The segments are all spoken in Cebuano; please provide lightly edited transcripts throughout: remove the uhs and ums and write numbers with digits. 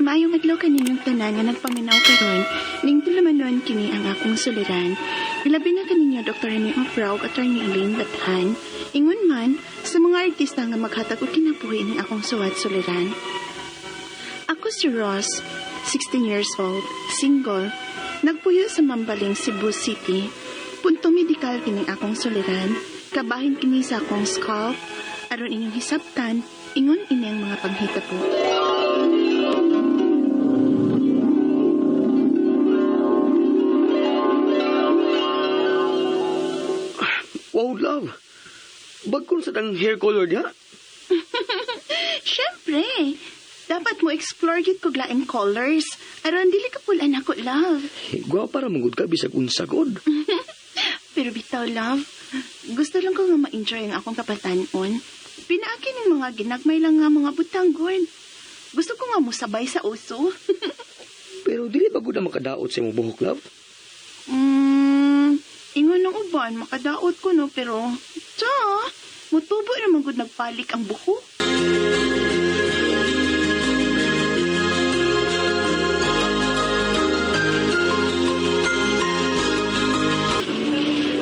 Maayong adlaw kaninyong tanan nga nagpaminaw karon ning tulumanon kini ang akong suliran. Ilabi na kaninyo Dr. Rene Ofra ug Attorney Elaine Bathan. Ingon man sa mga artista nga maghatag og kinabuhi ning akong suwat suliran. Ako si Ross, 16 years old, single, nagpuyo sa Mambaling, Cebu City. Punto medikal kining akong suliran, kabahin kini sa akong scalp, aron inyong hisabtan, ingon ini ang mga panghitabo. Wow, love. Bagkon sa tang hair color niya. Siyempre, dapat mo explore gyud kog laing colors aron dili ka pulan ako, love. Gwapa ra mangud ka bisag unsa gud. Pero bitaw, love, gusto lang ko nga ma-enjoy ang akong kapatanon. Pinaaki ning mga ginagmay lang nga mga butang gud. Gusto ko nga mosabay sa uso. Pero dili ba gud na makadaot sa imong buhok, love? Ingon ng uban, makadaot ko no, pero tsa, mutubo naman gud nagpalik ang buhok.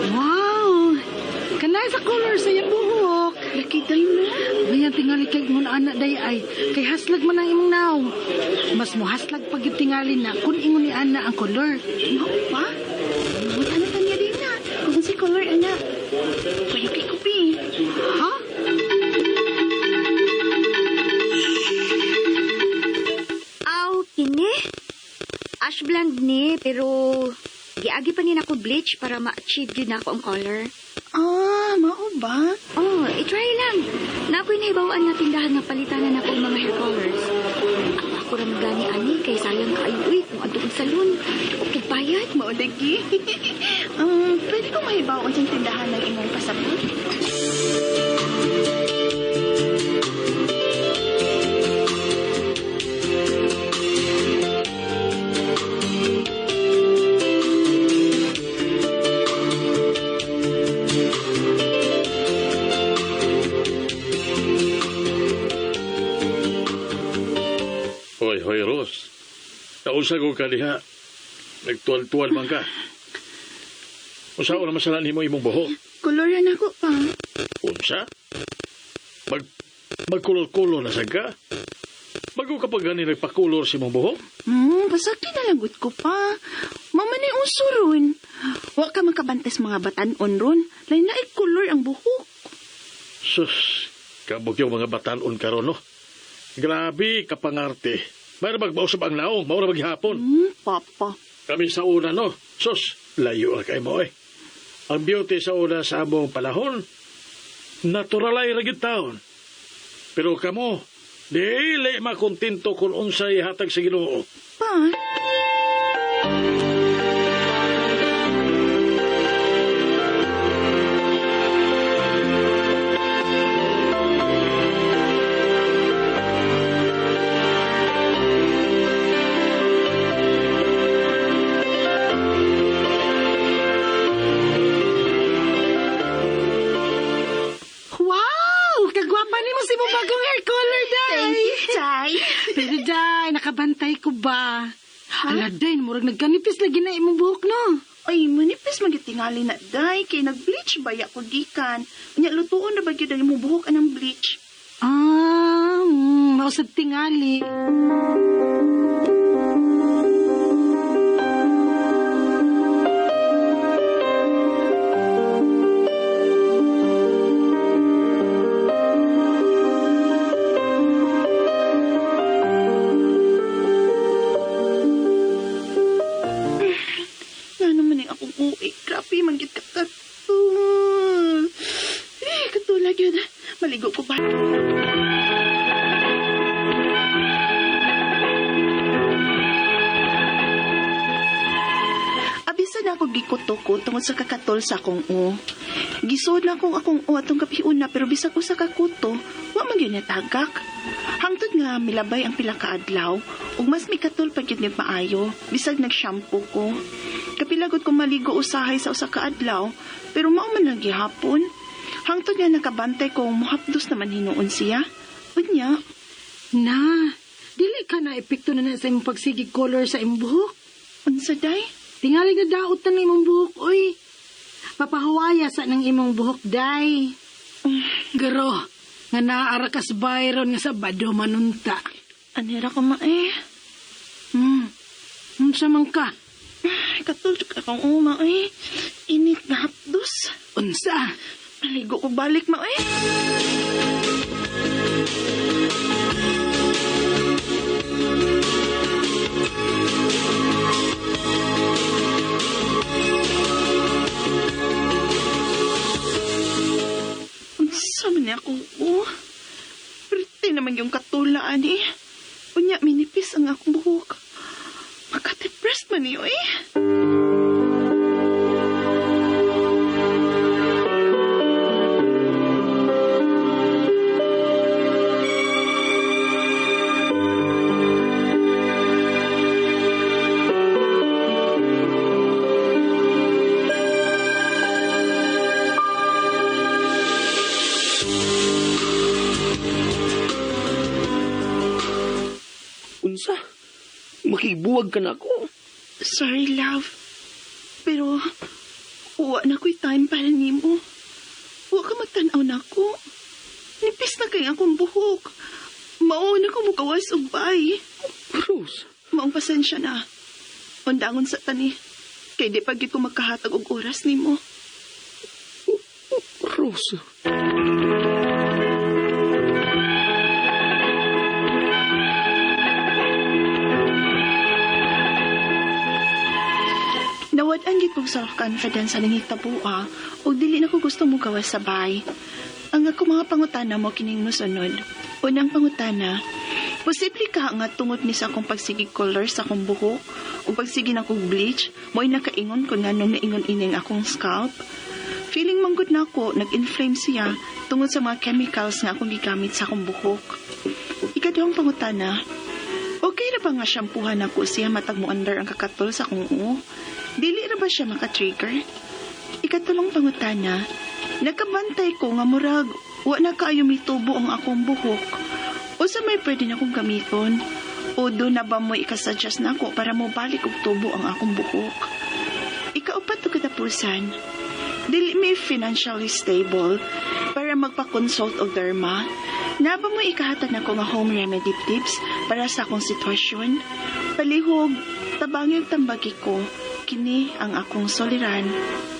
Wow! Kanay sa color sa iyang buhok. Laki day no. Ngayon tingali kay ngun ana day ay kay haslag man ang imong naong. Mas mohaslag pag gyud tingali na kun ingon ni ana ang color. Mao pa? Buta na tanya din na. Kung si color ana. Kuyo kay kupi. Ha? Aw, kini. Ash blonde ni, pero giagi pa ni nako bleach para ma-achieve yun nako ang color. Ah, mao ba? Oh, i-try lang. Na ako'y nahibawaan nga tindahan nga palitanan ako ang mga hair colors. Ako ako ra gani ani kay sayang kaayo uy kung adto kong salon. Okay bayad. Mao lagi. Pwede ko mahibaw unsang tindahan ng imong pasabot? Hoy, hoy, Ros. Nausa ko ka diha. Nagtuwal-tuwal man ka. Unsa na masalan nimo imong buhok? Koloran ako pa. Unsa? Mag magkulor-kulor na sad ka? Bago ka pa gani nagpakulor sa imong buhok? Pasakti na lang gud ko pa. Mama ni uso ron. Wa ka makabantes mga batan-on ron. Lain na kulor ang buhok. Sus, kabog yung mga batanon karon no. Grabe kapangarte. Mayroon magmausap ang naong, maura maghapon. Papa. Kami sa una, no? Sus, layo ra kay mo eh. Ang beauty sa una sa among panahon, naturalay ra gyud taon. Pero kamo, dili makontento kung unsay hatag sa Ginoo. Pa? Wow! Kagwapa nimo sa imong bagong hair color day. Thank you, Tay. Pero day, nakabantay ko ba? Ala day, murag nagkanipis lagi na imong buhok no. Ay, manipis magitingali na, day. Kay nag-bleach ba ya ko gikan. Unya, lutuon na ba gyud ang imong buhok anang bleach? Ah, mausab tingali. Nga naman ang akong uwi. Grabe, manggit ka katul. Eh, katulag yun. Maligo ko ba? Abisa na ako gikuto ko tungod sa kakatol sa akong u. Gisuod na akong akong u atong gabi una pero bisag usa ka kuto, wa man gyud natagak. Hangtod nga milabay ang pila ka adlaw ug mas mikatol pa gyud ni maayo bisag nag-shampoo ko. Kapilagot ko maligo usahay sa usa ka adlaw pero mao man lang gihapon. Hangtod nga nakabantay ko muhapdos naman hinuon siya. Unya, Na, Dili ka na epekto na na sa imong pagsigig color sa imong buhok. Unsa day? Tingali na daot na ng imong buhok, oy. Papahuwaya sa ng imong buhok, day. Garo, nga naara ka sa Byron nga sa bado manunta. Anira ko ma eh. Unsa man ka? Ay, katulog akong uma eh. Init na hapdos. Unsa? Maligo ko balik ma eh. Unsa man niya akong oh. Priti naman yung katulaan eh. Unya, minipis ang akong buhok. Makadepressed man niyo eh. Unsa? Makibuwag ka na ako. Sorry, love. Pero, wa na ko'y time para nimo. Wa ka magtanaw na ako. Nipis na kay akong buhok. Mao na ko mukawas og bay. Rose, Maong pasensya na. Undangon sa tani. Kay di pa gyud ko magkahatag og oras nimo. Rose. Nawad-an gyud kong self-confidence sa nanghitabua ug dili na ko gusto mugawas sa bay. Ang ako mga pangutana mo kining mosunod. Unang pangutana, posible ka nga tungod ni sa akong pagsigig color sa akong buhok ug pagsige na kong bleach, mo'y nakaingon ko nga nung naingon ining akong scalp. Feeling man gud nako nag-inflame siya tungod sa mga chemicals nga akong gigamit sa akong buhok. Ikaduhang pangutana, okay ra ba nga shampoohan ako siya matag mo under ang kakatol sa akong uo? Dili ra ba siya maka-trigger? Ikatulong pangutana, nakabantay ko nga murag wa na kaayo mitubo ang akong buhok. Usa may pwede na akong gamiton? O do na ba mo ikasuggest na ako para mo balik og tubo ang akong buhok? Ikaupat og katapusan, dili mi financially stable para magpa-consult og derma. Na ba mo ikahatag na ko nga home remedy tips para sa akong sitwasyon? Palihog, tabangig tambagi ko. Kini ang akong soliran,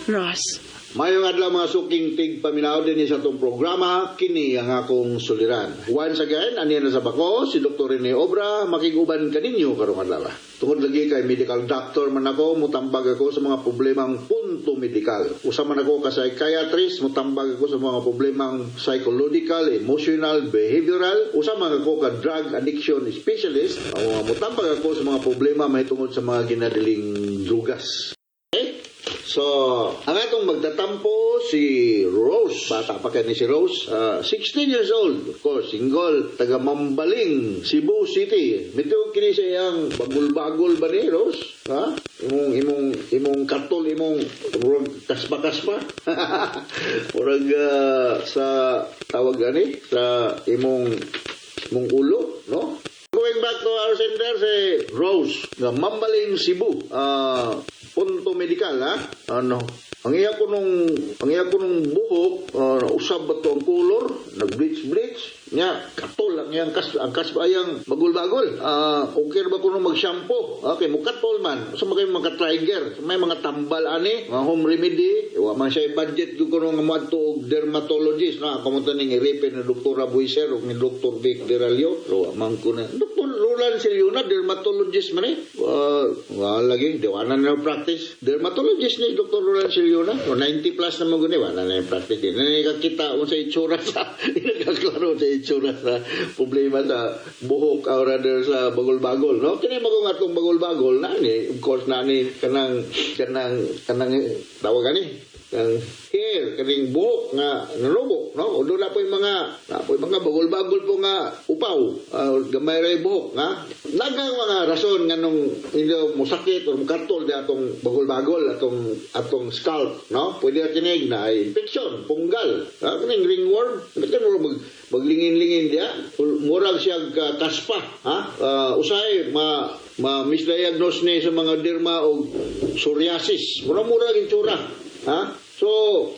Ross. Mayong adlaw mga suking tig paminaw din sa atong programa, kini ang akong suliran. Once again, aniya na sa bako, si Dr. Rene Obra, makiguban kaninyo karong adlaw. Tungod lagi kay medical doctor man ako, mutambag ako sa mga problemang punto medikal. Usa man ako ka psychiatrist, mutambag ako sa mga problemang psychological, emotional, behavioral. Usa man ako ka drug addiction specialist, mutambag ako sa mga problema mahitungod sa mga ginadiling drugas. Okay? So, ang atong magtatampo si Rose. Bata pa kani si Rose. 16 years old. Of course, single. Taga Mambaling, Cebu City. Medyo kini siya iyang bagul-bagul ba ni Rose? Ha? Imong katol, imong kaspa-kaspa. Murag sa tawag gani sa imong ulo, no? Going back to our sender, si Rose, nga Mambaling, Cebu. Punto medikal, ha? Ano? Ang iya ko nung buhok, usab ba to ang color, nag-bleach-bleach, nya katol ang iyang ang kasbayang bagul-bagol. Okay ba ko nung mag-shampoo? Okay, mukatol man. So magay mga trigger, so, may mga tambal ani, mga home remedy. Wa man siya budget ko kuno nga moadto og dermatologist na ako mo taning i-refer ni Dr. Buiser ug ni Dr. Vic Deralio. Wa man ko na. Dr. Roland Siliona, dermatologist man eh. Wa lagi, di wa na na practice. Dermatologist ni Dr. Roland Siliona. O 90 plus na mo guni, wa na na practice. Di na nakakita unsa itsura sa nakaklaro sa itsura sa problema sa buhok or rather sa bagol-bagol, no? Kini magong atong bagol-bagol na ni, of course na ni kanang tawag ani, kanang hair, kaning buhok nga nanubo, no? O doon na po yung mga bagol-bagol po nga upaw, gamay ra yung buhok, nga. Nagang mga rason nga nung hindi mo sakit o mukatol di atong bagol-bagol, atong scalp, no? Pwede na kinig na infection, punggal, ha? Kaning ringworm, Maglingin-lingin diya, murag siya kaspa, ha? Usahay ma ma misdiagnose ni sa mga derma og psoriasis. Mura-mura gyud tsura, ha? So,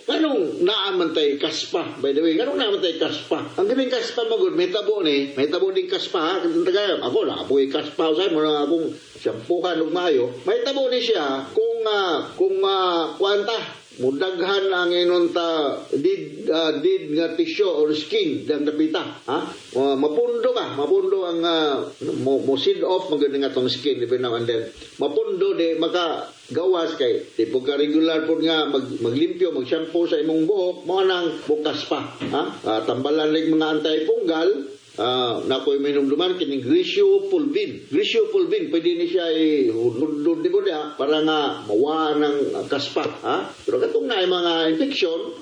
nganong naa man tay kaspa? By the way, nganong naa man tay kaspa? Ang ganing kaspa magud, may tabo ning kaspa, ha? Taga, ako na apoy kaspa usahay mo na akong shampoohan og maayo. May tabo ni siya kung kuanta mudaghan ang inon ta did nga tissue or skin dang dapita, ha? Mapundo ba, mapundo ang mo seed off magud nga tong skin every now and then, mapundo, di maka gawas kay di po ka regular po nga maglimpyo, mag-shampoo sa imong buhok, mo nang bukas pa, ha? Tambalan lig mga antifungal. Nakoy minumduman kining Griseofulvin. Griseofulvin, pwede ni siya i-hudod di mo niya para nga mawa ng kaspa, ha? Pero katong na mga infection,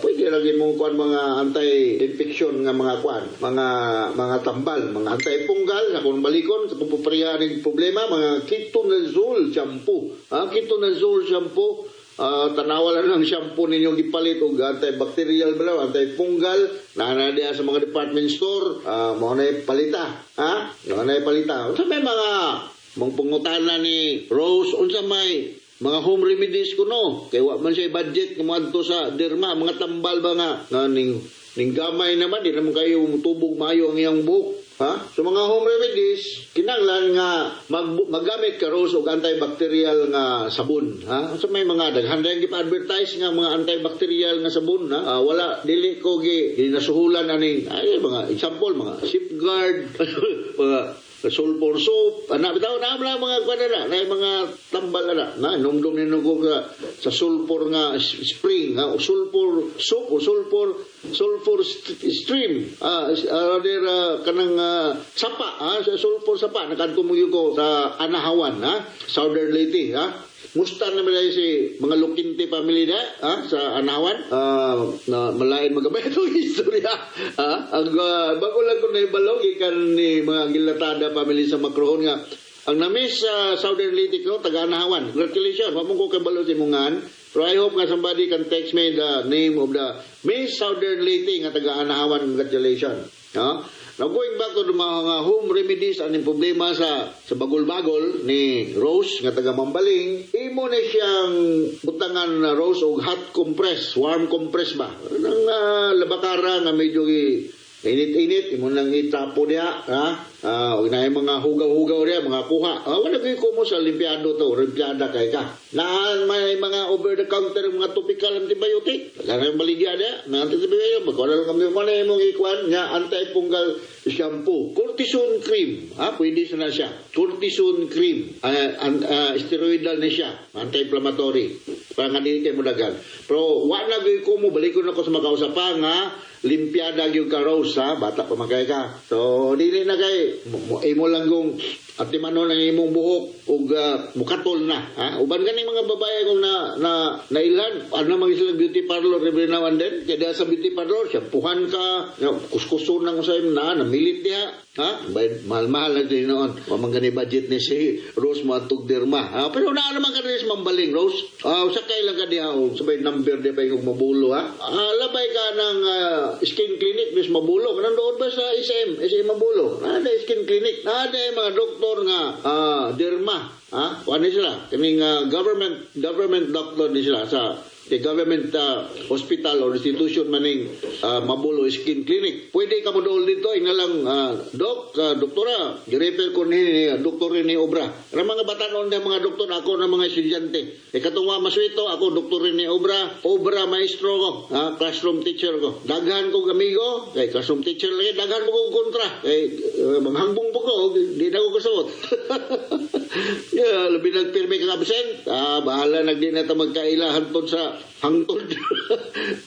pwede lagi mong kuan mga anti-infection nga mga kuan, mga tambal, mga anti-fungal na kung balikon sa pagpupriya ning problema, mga ketoconazole shampoo. Ha? Ketoconazole shampoo. Tanawa lang ng shampoo ninyo gipalit og antibacterial ba, antifungal na na diya sa mga department store, mao na palita, ha? Mao na palita. Unsa may mga pangutana ni Rose, unsa may mga home remedies kuno kay wa man siya budget nga moadto sa derma, mga tambal ba nga ning gamay naman, di naman kayo mutubog maayo ang iyang buhok, ha? So mga home remedies, kinahanglan nga maggamit ka, Rose, og antibacterial nga sabon, ha? So may mga daghan rin gipa-advertise nga mga antibacterial nga sabon, ha? Wala dili ko gi ginasuhulan aning ay mga example, mga Safeguard, mga sulfur soap, ana bitaw na mga mga kuan na, na mga tambal na na numdum ninyo ko sa sulfur nga spring, ha, sulfur soap o sulfur stream, rather, kanang sapa, ha, sa sulfur sapa, nakadto mo ko sa Anahawan, ha, Southern Leyte, ha. Musta na malay si mga Lukinte family na, ha, sa Anahawan, na malain magabay itong istorya, ha. Ang bago lang ko naibalo gikan ni mga Gilatada family sa Macrohon nga ang na-miss sa Southern Leyte ko taga Anahawan. Congratulations, wa mo ko kabalo sa imongan. Pero I hope nga somebody can text me the name of the Miss Southern Leyte nga taga Anahawan. Congratulations. No? Now, going back to the mga home remedies aning problema sa bagol-bagol ni Rose nga taga Mambaling, imo na siyang butangan na, Rose, og hot compress, warm compress ba? Nang labakara nga medyo init-init, imo nang itapo diha, ha? Og naay mga hugaw-hugaw diha, mga kuha. Wala gyud ko mo sa limpiado to, limpiada kay ka. Naan may mga over the counter mga topical antibiotic. Kaya baligya diha, mga antibiotic, magwala lang kami mo na imong ikuan nga antifungal shampoo, cortisone cream, ha, pwede sa na siya. Cortisone cream, steroidal ni siya, anti-inflammatory. Para nga dili kay mo dagan. Pero wa na gyud ko mo balikon ako sa makausapa nga limpiada gyud ka, Rose, ha, bata pa man kay ka. So dili na kay imo lang kung atimanon ang imong buhok ug mukatol na, ha. Uban gani mga babae kung na na nailhan ano man sila beauty parlor every now and then, kaya diha sa beauty parlor shampoohan ka, kuskuson nang usay na namilit diha, ha. Bayad mahal-mahal na din noon, wa man gani budget ni si Rose mo atog derma, ha. Pero naa naman ka diri sa Mambaling, Rose, usa kay lang ka diha og sabay number diha pa yung Mabulo, ha. Labay ka ng skin clinic bis Mabulo, kanang doon ba sa SM SM Mabulo, naa skin clinic, naa mga doktor nga derma, ha. Kuan ni sila kining government doctor ni sila sa the government hospital or institution maning Mabulo Skin Clinic. Pwede ka mo dool dito, ina lang, doc, doktora, gi-refer ko ni doktor ni Obra. Ang mga batanon ng mga doktor, ako na mga estudyante. E katong wa maswito, ako doktor ni Obra, Obra maestro ko, ha, classroom teacher ko. Daghan ko amigo, kay classroom teacher lagi, daghan mo kong kontra. Kay manghambong po ko, di na ko kasabot. Yeah, labi nagpirmi kang absent, bahala nagdi na ta magkaila hantod sa hangtod.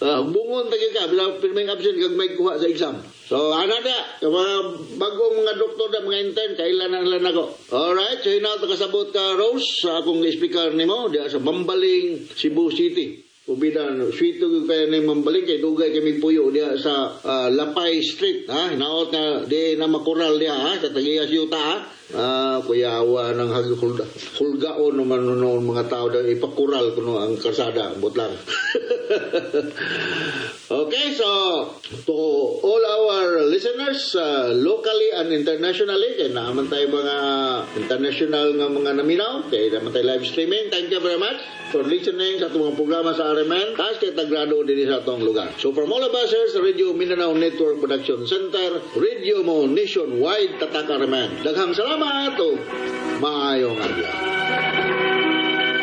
Bungon ta gyud ka, bila pirmi absent kag may kuha sa exam. So ana da, mga bagong mga doktor na mga intern, kailan na lang ako. Alright, so hinaut kasabot ka, Rose, sa akong speaker nimo diha sa Mambaling, Cebu City. Ubida, sweet gyud kaya ni Mambaling kay dugay kami puyo diha sa Lapay Street, ha. Hinaot nga di na makural diha, ha, sa Tagiya Siyuta, ha. Ah, kuyawa ng hulgaon naman noon mga tao daw ipakural kuno ang karsada, but lang. Okay, so to all our listeners locally and internationally, kay naaman tayo mga international nga mga naminaw, kay naman tayo live streaming. Thank you very much for listening sa atong mga programa sa RMN. Taas kay tagrado din sa atong lugar. So from all of us here sa Radio Mindanao Network Production Center, Radio Mo Nationwide, Tatak RMN. Daghang salamat o maayong adlaw.